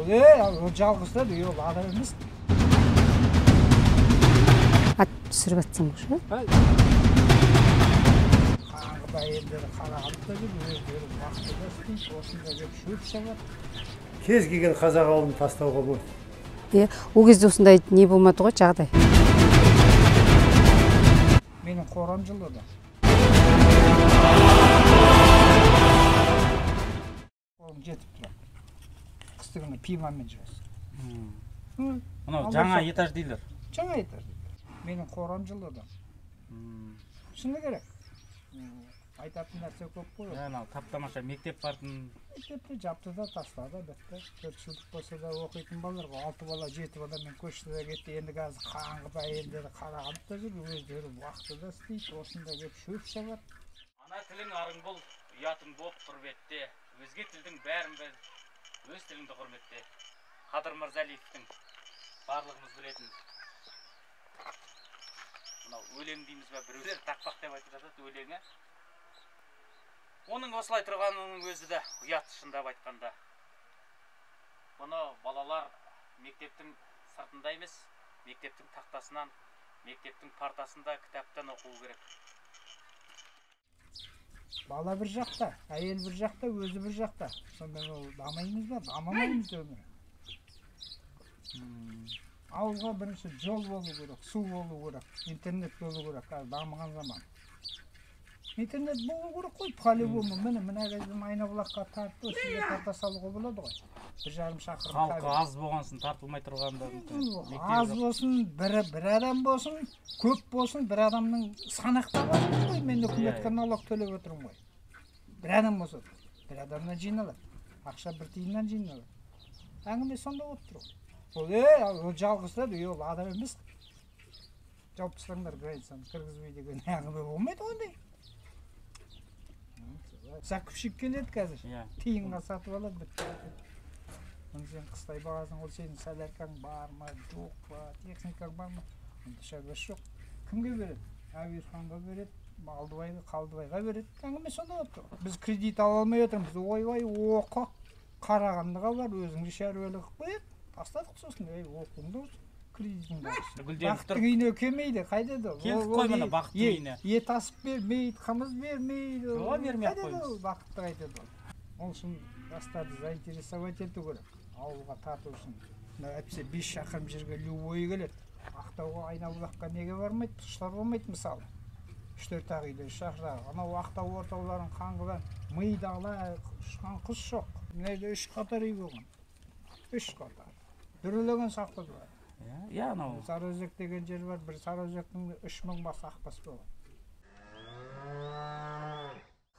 Ол ол жалғыз да, ол адам емес. Ат түсіріп жатсаң ғой. Қаңғыда әйелдері Қарағандыда жүр, өздері бақтыда істейді, осында келіп шөп шабады. Кез келген қазақ ауылын тастауға болады. Ол кезде осындай не болмады ғой жағдай. Менің қорам жылыды. Қолым жетіп тұрады. Қысты күні пивамен жүресің. Мынау жаңа этаж дейлер. Жаңа этаж дейлер. Менің қорам жылыды. Шыны керек. Айтатын нәрсе көп қой. Анау тап-тамаша мектеп бардың. Мектепті жапты да тастады, бітті. 4 жылдық болса да оқитын балалар ғой. 6 бала, 7 баламен көшті де кетті. Енді қазір қаңғыда әйелдері Қарағандыда жүр, өздері уақытыда істейді, осында келіп шөп шабады. Ана тілің арың бол, ұятың боп құрметте, өзге тілдің бәрін біл, өз тіліңді құрметте. Қадыр Мырзалиевтің барлығымыз білетін мынау өлең дейміз бе, біреулер тақпақ деп айтып жатады өлеңі. Оның осылай тұрғанының өзі де ұят, шындап айтқанда. Бұны балалар мектептің сыртында емес, мектептің тақтасынан, мектептің партасында, кітаптан оқу керек. Бала бір жақта, әйел бір жақта, өзі бір жақта. Сонда ол дамаймыз ба, дамамаймыз ба өмірі? Ауылға бірінші жол болу керек, су болу керек, интернет болу керек, қазір дамыған заман. Интернет болу керек қой, по-любому. Міне, мына кезде Айнабұлаққа тартты, сізге тарта салуға болады ғой. 1,5 шақырым. Халқы аз болғансын тартылмай тұрғанда. Аз болсын, бір адам болсын, көп болсын, бір адамның санақтап алады ғой. Мен үкіметке налог төлеп отырмын ғой. Бір адам болса, бір адамнан жиналады. Ақша бір тиыннан жиналады. Әңгіме сонда болып тұр ғой. Ол ол жалғыз да, ол адам емес. Жауып тастаңдар границаны, кіргізбей деген әңгіме болмайды ғой ондай. Закупщик келеді қазір, тиынға сатып алады, бітті. Оны сен қыстай бағасың, ол сенің соляркаң бар ма, жоқ па, техникаң бар ма, онда шаруасы жоқ. Кімге береді? Әуезханға береді, Малдыбайға, Қалдыбайға береді. Әңгіме сонда болып тұр. Біз кредит ала алмай отырмыз. Ойбай, оқы, Қарағандыға бар, өзіңді шаруалы қылып қояды. Тастадық сосын, ей, оқуыңды ұрсын, кредитіңді ұрсын. Бақыттың үйіне келмейді, қайда еді ол? Келдік қой мына бақыттың үйіне. Ет асып бермейді, қымыз бермейді. Жоқ, бермей ақ қойыңыз. Бақытты қайтеді ол. Ол үшін жастарды заинтересовать ету керек, ауылға тарту үшін. Әйтпесе 5 шақырым жерге любой келеді. Ақтауға, Айнабұлаққа неге бармайды, құстар болмайды мысалы. 3-4 ақ үйде, 3 шақырым. Анау Ақтау ортауларын қаңғыдан ми дала ұшқан құс жоқ. Мына жерде 3 қатар үй болған. 3 қатар. Дүрілеген совхоз бар. Иә, анау. Сарыөзек деген жер бар, бір Сарыөзектің 3000 бас ақбас болған.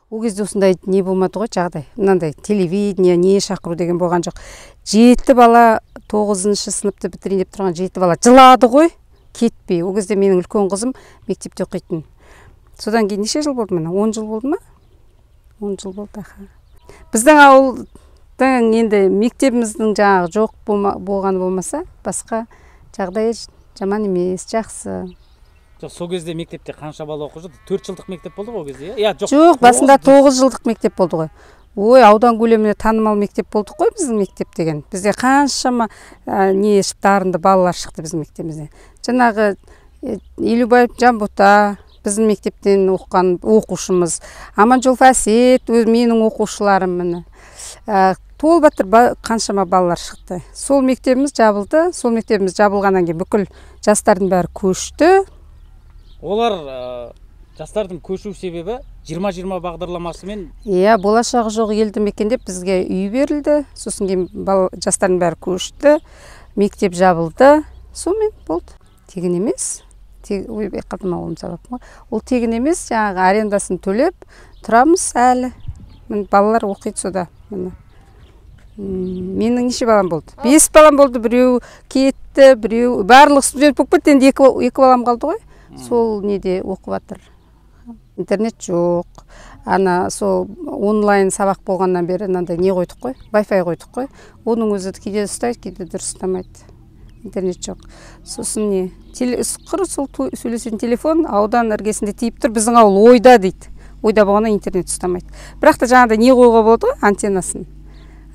Ол кезде осындай не болмады ғой жағдай. Мынандай телевидение, не шақыру деген болған жоқ. 7 бала 9-шы сыныпты бітірейін деп тұрған 7 бала жылады ғой, кетпей. Ол кезде менің үлкен қызым мектепте оқитын. Содан кейін неше жыл болды міне? 10 жыл болды ма? 10 жыл болды, аха. Біздің ауылдың енді мектебіміздің жаңағы жоқ болғаны болмаса, басқа жағдай жаман емес, жақсы. Жоқ, сол кезде мектепте қанша бала оқып жүрді? 4 жылдық мектеп болды ғой ол кезде, иә? Жоқ, жоқ, басында 9 жылдық мектеп болды ғой. Ой, аудан көлемінде танымал мектеп болдық қой біздің мектеп деген. Бізде қаншама не дарынды балалар шықты біздің мектебімізден. Жаңағы Елубаев Жанбота біздің мектептен оқыған оқушымыз, Аманжолов Әсет, өз менің оқушыларым міне. Толып жатыр, қаншама балалар шықты. Сол мектебіміз жабылды. Сол мектебіміз жабылғаннан кейін бүкіл жастардың бәрі көшті. Олар жастардың көшу себебі 20-20 бағдарламасымен. Иә, болашағы жоқ елді мекен деп бізге үй берілді. Сосын кейін жастардың бәрі көшті, мектеп жабылды. Сонымен болды. Тегін емес. Ойбай, қалдым ау, оны салаппын ғой. Ол тегін емес, жаңағы арендасын төлеп тұрамыз әлі. Міне балалар оқиды сода. Міне. Менің неше балам болды? 5 балам болды, біреу кетті, біреу барлық студент болып кетті, енді екі балам қалды ғой. Сол неде оқып жатыр. Интернет жоқ. Ана сол онлайн сабақ болғаннан бері мынандай не қойдық қой, Wi-Fi қойдық қой. Оның өзі кейде ұстайды, кейде дұрыс ұстамайды. Интернет жоқ. Сосын не? Құр сол сөйлесетін телефон аудан іргесінде тиіп тұр. Біздің ауыл ойда дейді. Ойда болғаннан интернет ұстамайды. Бірақ та жаңағыдай не қоюға болады ғой, антеннасын.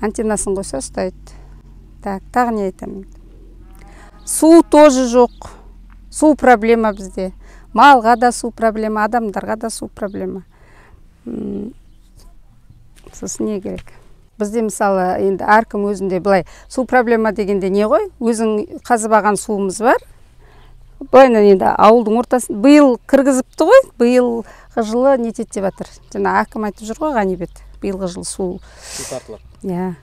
Антеннасын қойса ұстайды. Так, тағы не айтамын? Су тоже жоқ. Су проблема бізде. Малға да су проблема, адамдарға да су проблема. Сосын не керек? Бізде мысалы енді әркім өзінде былай су проблема дегенде не ғой? Өзің қазып алған суымыз бар. Былайынан енді ауылдың ортасын биыл кіргізіпті ғой, биылғы жылы не етеді деп жатыр. Жаңа әкім айтып жүр ғой, Ғанибет, биылғы жылы су тартылады. Иә,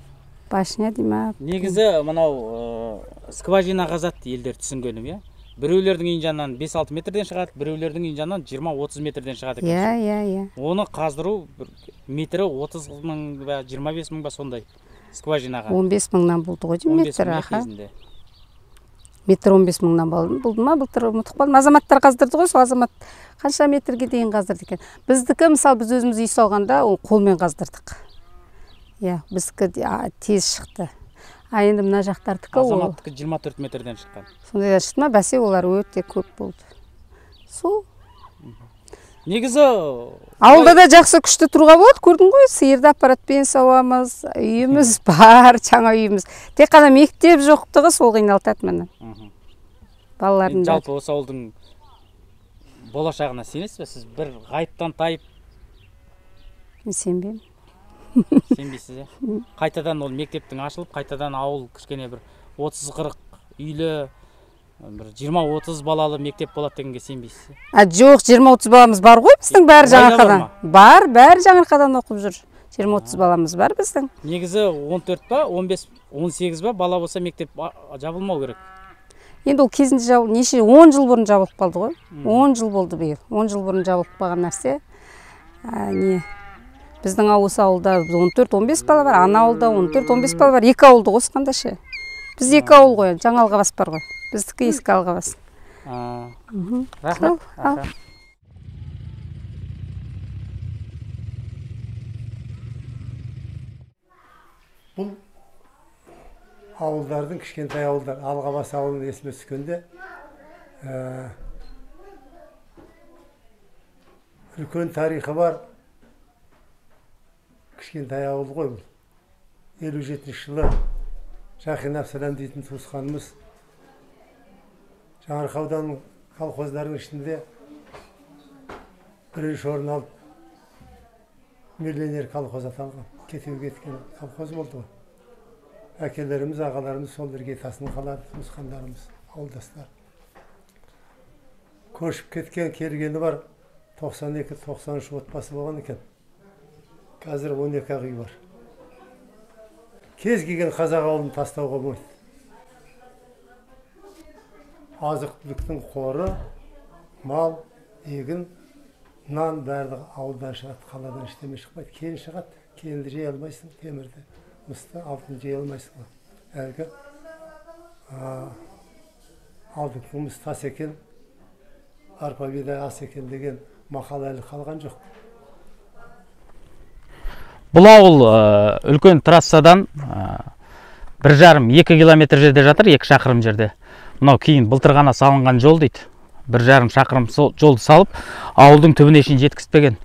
башня дей ма? Негізі мынау скважина қазады елдер түсінгенім, иә? Біреулердің үйінің жанынан 5-6 метрден шығады, біреулердің үйінің жанынан 20-30 метрден шығады екен. Иә, иә, иә. Оны қаздыру бір метрі 30 мың ба, 25 мың ба сондай скважинаға. 15 мыңнан болды ғой деймін метр, аха. Метр 15 мыңнан болды ма, былтыр ұмытып қалдым. Азаматтар қаздырды ғой, сол азамат қанша метрге дейін қаздырды екен. Біздікі, мысалы, біз өзіміз үй салғанда ол қолмен қаздырдық. Иә, біздікі тез шықты. А енді мына жақтардікі ол азаматтікі 24 метрден шыққан. Сондай да шықты ма? Бәсе, олар өте көп болды. Сол. Негізі ауылда да жақсы күшті тұруға болады, көрдің ғой, сиырды аппаратпен сауамыз, үйіміз бар, жаңа үйіміз. Тек қана мектеп жоқтығы сол қиналтады мені. Балалардың жалпы осы ауылдың болашағына сенесіз бе? Сіз бір ғайыптан тайып? Мен сенбеймін. Сенбейсіз, иә? Қайтадан ол мектептің ашылып, қайтадан ауыл кішкене бір 30-40 үйлі, бір 20-30 балалы мектеп болады дегенге сенбейсіз? А жоқ, 20-30 баламыз бар ғой біздің, бәрі Жаңаарқадан. Бар, бәрі Жаңаарқадан оқып жүр. 20-30 баламыз бар біздің. Негізі 14 ба, 15, 18 ба бала болса мектеп жабылмау керек. Енді ол кезінде жабыл, неше 10 жыл бұрын жабылып қалды ғой. 10 жыл болды биыл. 10 жыл бұрын жабылып қалған нәрсе. Не? Біздің осы ауылда 14-15 бала бар, ана ауылда 14-15 бала бар. Екі ауылды қосқанда ше. Біз екі ауыл ғой, жаңа Алғабас бар ғой. Біздікі ескі Алғабас. Рахмет. Бұл ауылдардың кішкентай ауылдар, Алғабас ауылының есіме түскенде үлкен тарихы бар. Кішкентай ауыл ғой бұл. 57 жылы Жақин Әбсалам дейтін туысқанымыз Жаңаарқа ауданының колхоздарының ішінде бірінші орын алып миллионер колхоз аталған, кетуге кеткен колхоз болды ғой. Әкелеріміз, ағаларымыз сол іргетасын қалады, туысқандарымыз, ауылдастар. Көшіп кеткен, келгені бар 92-93 отбасы болған екен. Қазір 12 ақ үй бар. Кез келген қазақ ауылын тастауға болмайды. Азық-түліктің қоры, мал, егін, нан барлығы ауылдан шығады, қаладан ештеме шықпайды. Кен шығады, кенді жей алмайсың, темірді, мысты, алтын жей алмайсың. Әлгі алтын күміс тас екен, арпа бидай ас екен деген мақал әлі қалған жоқ. Бұл ауыл үлкен трассадан 1,5-2 километр жерде жатыр, 2 шақырым жерде. Мынау кейін былтыр ғана салынған жол дейді. 1,5 шақырым жолды салып, ауылдың түбіне шейін жеткізбеген.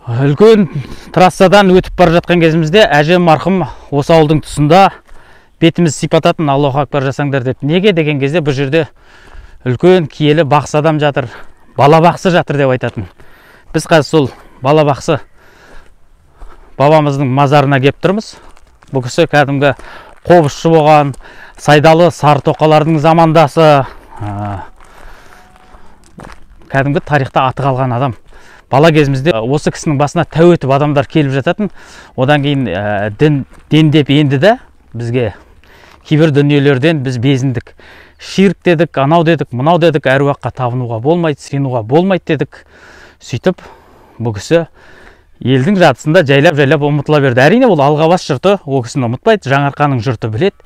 Үлкен трассадан өтіп бара жатқан кезімізде әжем марқұм осы ауылдың тұсында бетіміз сипататын, Аллаху акбар жасаңдар деп. Неге деген кезде бұл жерде үлкен киелі бақсы адам жатыр, бала бақсы жатыр деп айтатын. Біз қазір сол бала бақсы бабамыздың мазарына кеп тұрмыз. Бұл кісі кәдімгі қобызшы болған, сайдалы сары тоқалардың замандасы, кәдімгі тарихта аты қалған адам. Бала кезімізде осы кісінің басына тәу етіп адамдар келіп жататын. Одан кейін дін дендеп енді де бізге кейбір дүниелерден біз безіндік. Ширк дедік, анау дедік, мынау дедік, әруаққа табынуға болмайды, сыйынуға болмайды дедік. Сөйтіп бұл кісі елдің жадысында жайлап-жайлап ұмытыла берді. Әрине ол Алғабас жұрты ол кісіні ұмытпайды, Жаңаарқаның жұрты біледі.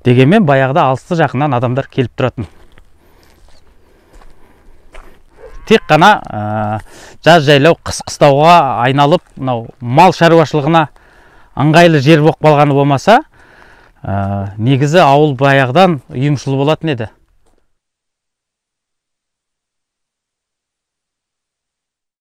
Дегенмен баяғыда алысты жақыннан адамдар келіп тұратын. Тек қана жаз жайлау, қыс қыстауға айналып, мынау мал шаруашылығына ыңғайлы жер болып қалғаны болмаса, негізі ауыл баяғыдан ұйымшыл болатын еді.